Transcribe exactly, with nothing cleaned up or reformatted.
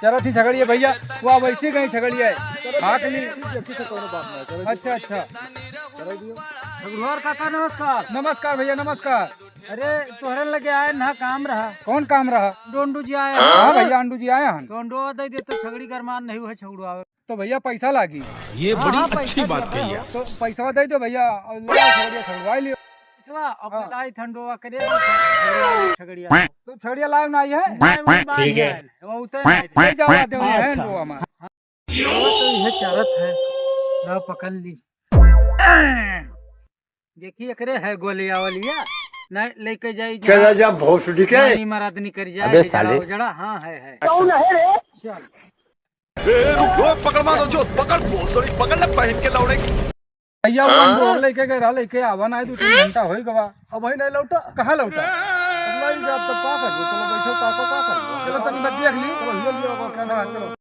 चरत ही छगड़िया भइया, वो वैसे गई छगड़िया है। हाँ, के लिए। ठीक है, ठीक है, कोनो बात नहीं, चलो। अच्छा, अच्छा। चलो दियो। रघुवर काका, नमस्कार। नमस्कार भइया, नमस्कार। अरे, तोहरे लगे आए ना, काम रहा। कौन काम रहा? डोंडू जी आए हैं। हाँ भइया, अंडू जी आए हैं। डोंडू दे दे तो छगड़ी गरमान नहीं हुआ, छगड़ू आवे। तो भइया, पैसा लागी। ये हाँ, बड़ी हाँ, अच्छी पैसा बात दिया। कही है। तो पैसा दे दो भइया, और ले आओ, छगड़िया छगड़वा लियो। पैसवा, अब हाँ। लाई ठंडवा करे, छगड़िया। तो छगड़िया लायो ना आई है? नहीं, वो बात ठीक है। नहीं है, वो उतर नहीं। ले जावा दे, ये है अच्छा। लो हमार। हाँ, तो ये चरत है, ला पकड़ ली। देखी एकरे है गोलिया वोलिया, नहीं लेके जाई चला जहाँ जा भोसड़ी के। नानी मरादनी कर जाए, अबे साले। उजड़ा, हाँ है, है। कौन है रे? चल। ए, रुक, रुक, पकड़ मारो जो, पकड़ भोसड़ी, पकड़ ले पहन के लौड़े। भइया, वो हम लोग लेके गए रहा, लेके आवा ना, दो तीन घंटा होई गवा। अब वही नहीं लौटा। कहाँ लौटा? अब नहीं जाब तो का करबो? चलो बैठो, का, का, का करबो? चलो तनी बस देख ली। चलो, ये लियो, अब क्या ना, चलो।